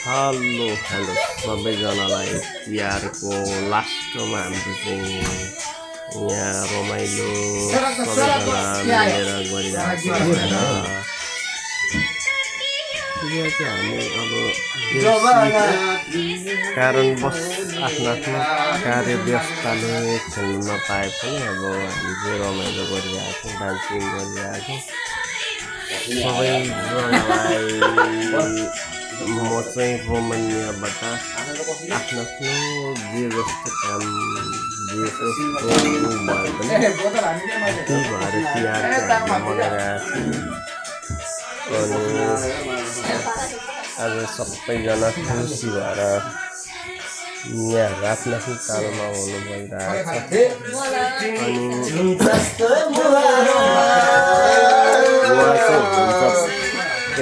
Hello hello सबैजनालाई तिहारको लास्टमा हाम्रो चाहिँ यहाँ रमाइलो सबैजना मिलेर गरिरहेको छ। हामी अब कारणवश आफ्नो आफ्नो कार्य व्यस्तताले खेल्न नपाए पनि अब हामी चाहिँ रमाइलो गरिरहेको छौँ, डान्सिङ गरिरहेको छौँ सबैजनालाई। म चाहिँ रोमानियाबाट आफ्नो जे जस्तो काम जे जस्तो भए पनि त्यही भएर तिहार चाहिँ मनाइरहेको छौँ। अनि आज सबैजना खुसी भएर यहाँ आफ्नो आफ्नो तालमा हुनु भइरहेको छ। अनि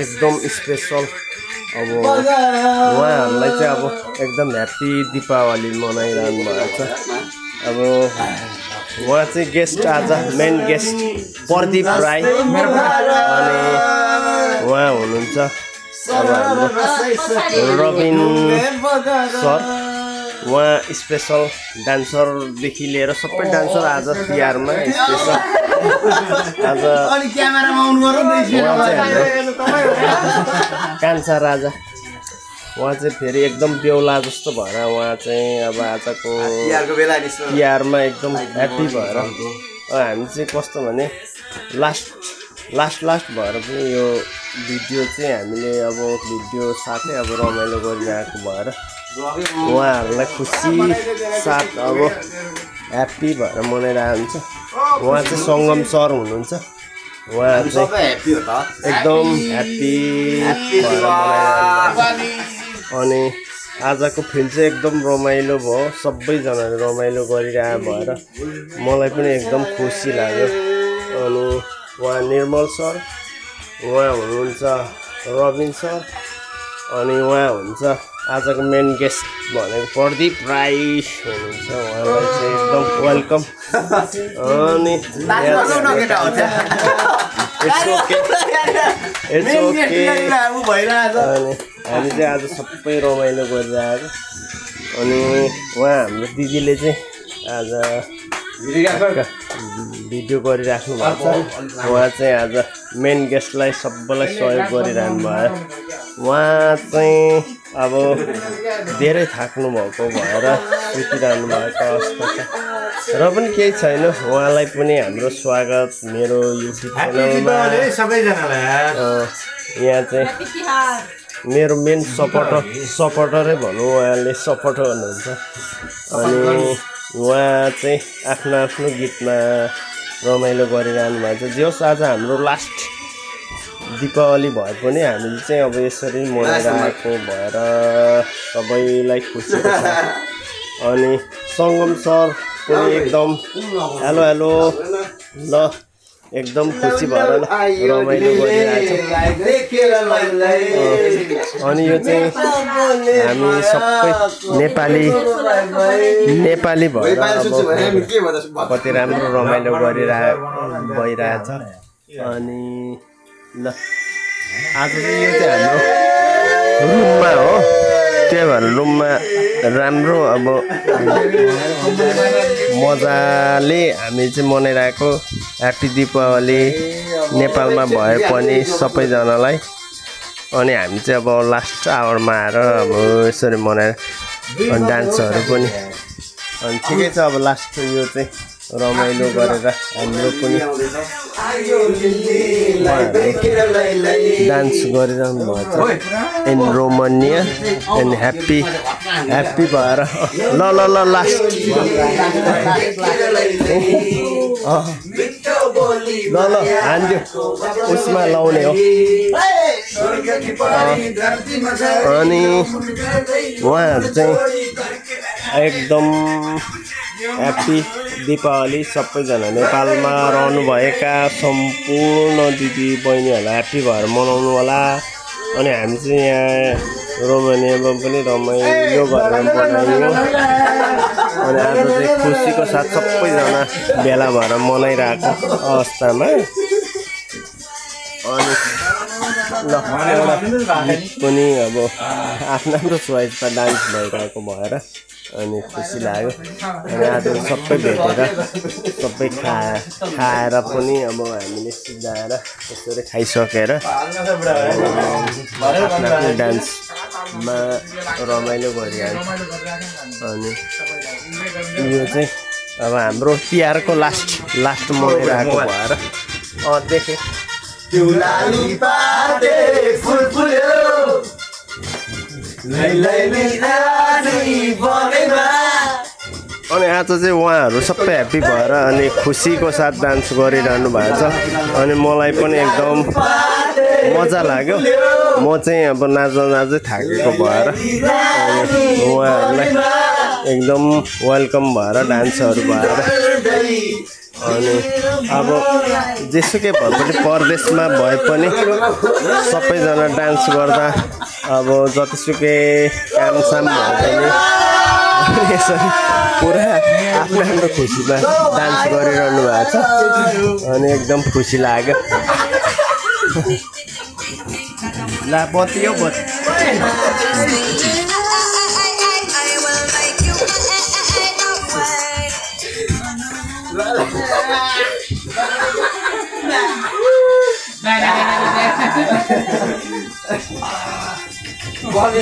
एकदम स्पेसल अब उहाँहरूलाई चाहिँ अब एकदम ह्याप्पी दीपावली मनाइरहनु भएको छ। अब उहाँ चाहिँ गेस्ट आज मेन गेस्ट प्रदीप राई अनि उहाँ हुनुहुन्छ अब हाम्रो रबिन सर। उहाँ स्पेसल डान्सरदेखि लिएर सबै डान्सर आज तिहारमा स्पेसल आज कान्छा राजा उहाँ चाहिँ फेरि एकदम बेहुला जस्तो भएर उहाँ चाहिँ अब आजको तिहारमा एकदम ह्याप्पी भएर हामी चाहिँ कस्तो भने लास्ट भएर पनि यो भिडियो चाहिँ हामीले अब भिडियो साथै अब रमाइलो गरिरहेको भएर उहाँहरूलाई खुसी साथ अब ह्याप्पी भएर मनाइरहेको हुन्छ। उहाँ चाहिँ सङ्गम सर हुनुहुन्छ, उहाँ चाहिँ एकदम ह्याप्पी भएर मनाइरहनु। अनि आजको फिल चाहिँ एकदम रमाइलो भयो, सबैजनाले रमाइलो गरिरहेको भएर मलाई पनि एकदम खुसी लाग्यो। अनि उहाँ निर्मल सर, उहाँ हुनुहुन्छ रबिन सर, अनि उहाँ हुन्छ आजको मेन गेस्ट भनेको प्रदीप राई हुनुहुन्छ, उहाँलाई चाहिँ एकदम वेलकम। अनि इट्स ओके अनि हामी चाहिँ आज सबै रमाइलो गरिरहेको। अनि उहाँ हाम्रो दिदीले चाहिँ आज भिडियो गरिराख्नु भएको छ। उहाँ चाहिँ आज मेन गेस्टलाई सबैलाई सहयोग गरिरहनु भयो। उहाँ चाहिँ अब धेरै थाक्नु भएको भएर सुतिरहनु भएको अवस्था छ र पनि केही छैन। उहाँलाई पनि हाम्रो स्वागत मेरो युट्युब च्यानलमा। यहाँ चाहिँ मेरो मेन सपोर्टरै भनौँ, उहाँले सपोर्ट गर्नुहुन्छ। अनि उहाँ चाहिँ आफ्नो गीतमा रमाइलो गरिरहनु भएको छ। जे होस् आज हाम्रो लास्ट दीपावली भए पनि हामीले चाहिँ अब यसरी मनाइरहेको भएर सबैलाई खुसी छ। अनि सङ्गम सर पनि एकदम हेलो ल एकदम खुसी भएर रमाइलो गरिरहेको छ। अनि यो चाहिँ हामी सबै नेपाली भएर कति राम्रो रमाइलो भइरहेछ। अनि ल आज चाहिँ यो चाहिँ हाम्रो रुममा हो, त्यही भएर रुममा राम्रो अब मजाले हामी चाहिँ मनाइरहेको ह्याप्पी दीपावली नेपालमा भए पनि सबैजनालाई। अनि हामी चाहिँ अब लास्ट आवरमा आएर अब यसरी मनाएर डान्सहरू पनि अनि ठिकै छ। अब लास्ट यो चाहिँ रमाइलो गरेर हाम्रो पनि डान्स गरिरहनु भएको छ इन रोमानिया एन्ड ह्याप्पी भएर ल लास्ट ल हान्दियो उसमा लाउने हो। अनि उहाँहरू चाहिँ एकदम ह्याप्पी दीपावली सबैजना नेपालमा रहनुभएका सम्पूर्ण दिदी बहिनीहरूलाई ह्याप्पी भएर मनाउनु होला। अनि हामी चाहिँ यहाँ रोमानियामा पनि रमाइलो गरेर मनाइयो। अनि आज चाहिँ खुसीको साथ सबैजना भेला भएर मनाइरहेको अवस्थामा। अनि पनि अब आफ्नो चोइसमा डान्स भइरहेको भएर अनि खुसी लाग्यो अनि आज सबै भेटेर सबै खाएर पनि अब हामीले सिद्धाएर त्यसरी खाइसकेर आफ्नो डान्समा रमाइलो गरिहाल्छ अनि यो चाहिँ अब हाम्रो तिहारको लास्ट मनाइरहेको भएर देखेँ अनि आज चाहिँ उहाँहरू सबै ह्याप्पी भएर अनि खुसीको साथ डान्स गरिरहनु भएको छ अनि मलाई पनि एकदम मजा लाग्यो म चाहिँ अब नाच्दै थाकेको भएर उहाँहरूलाई एकदम वेलकम भएर डान्सहरू भएर अनि अब जेसुकै भए पनि परदेशमा भए पनि सबैजना डान्स गर्दा अब जतिसुकै कामसाम भए पनि यसरी पुरा आफ्नो खुसीमा डान्स गरिरहनु भएको छ अनि एकदम खुसी लाग्यो ला बत्ती हो बत्ती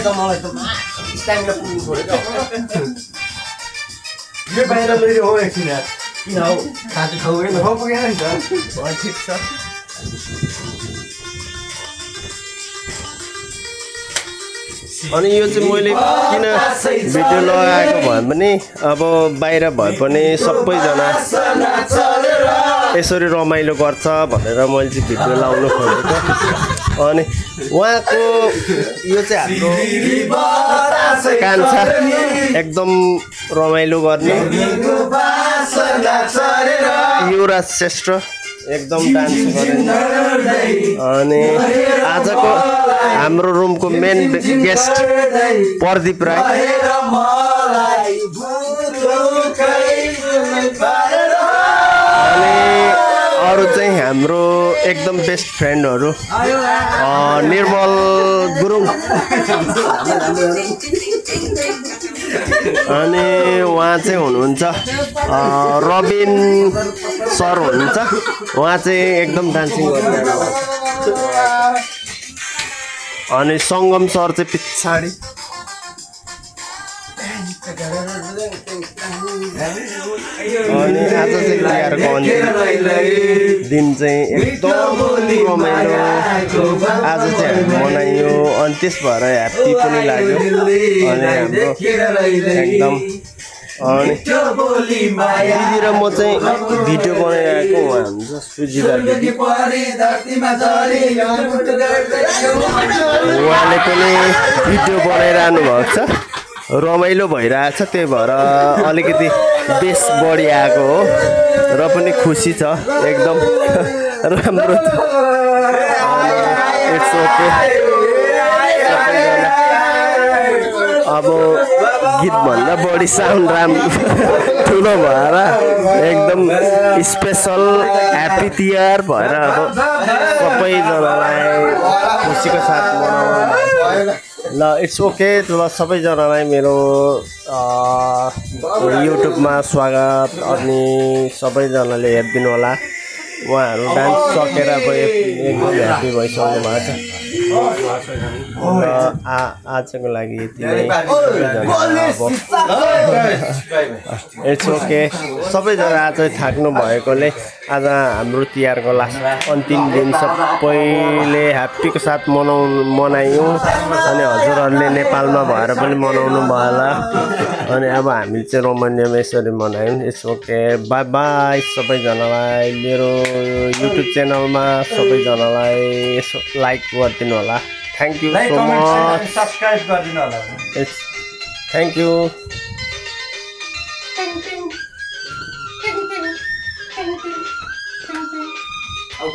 त मलाई त स्ट्यान्डमा पुग्नु छोड्यो यो बाहिर लैरो हो एकछिन किन हौ खाँचो ठाउँ पुगेन नि त ठिक छ अनि यो चाहिँ मैले किन भिडियो लगाएको भए पनि अब बाहिर भए पनि सबैजना यसरी रमाइलो गर्छ भनेर मैले चाहिँ भिडियो लाउनु खोजेको अनि उहाँको यो चाहिँ हाम्रो कान्छा एकदम रमाइलो गर्ने युवराज श्रेष्ठ एकदम डान्स गर्ने अनि आजको हाम्रो रुमको मेन गेस्ट प्रदीप राई अनि अरू चाहिँ हाम्रो एकदम बेस्ट फ्रेन्डहरू निर्मल गुरुङ अनि उहाँ चाहिँ हुनुहुन्छ रबिन सर हुनुहुन्छ उहाँ चाहिँ एकदम डान्सिङ गर्नुहुन्छ अनि सङ्गम सर चाहिँ पछाडि अनि आज चाहिँ तिहारको अन्तिम दिन चाहिँ एकदम रमाइलो आज चाहिँ हामी मनाइयो अनि त्यस भएर ह्याप्पी पनि लाग्यो अनि हाम्रो एकदम अनि दिदी र म चाहिँ भिडियो बनाइरहेको उहाँ हुन्छ सुजिता दिदी उहाँले पनि भिडियो बनाइरहनु भएको छ रमाइलो भइरहेछ त्यही भएर अलिकति बेस बढी आएको हो र पनि खुसी छ एकदम राम्रो इट्स ओके अब गीतभन्दा बढी साउन्ड ठुलो भएर एकदम स्पेसल ह्याप्पी तिहार भएर अब सबैजनालाई खुसीको साथ मनाउनु ल इट्स ओके ल सबैजनालाई मेरो युट्युबमा स्वागत अनि सबैजनाले हेरिदिनु होला उहाँहरू डान्स सकेर अब एकदम ह्याप्पी भइसक्नु भएको छ र आजको लागि यति नै इट्स ओके सबैजना आज थाक्नु भएकोले आज हाम्रो तिहारको लास्ट अन्तिम दिन सबैले ह्याप्पीको साथ मनायौँ अनि हजुरहरूले नेपालमा भएर पनि मनाउनु भयो होला अनि अब हामीले चाहिँ रोमानियामा यसरी मनायौँ इट्स ओके बाई बाई सबैजनालाई मेरो युट्युब च्यानलमा सबैजनालाई यसो लाइक गरिदिनु होला thank you so much subscribe गरिदिनु होला थ्याङ्क यू अब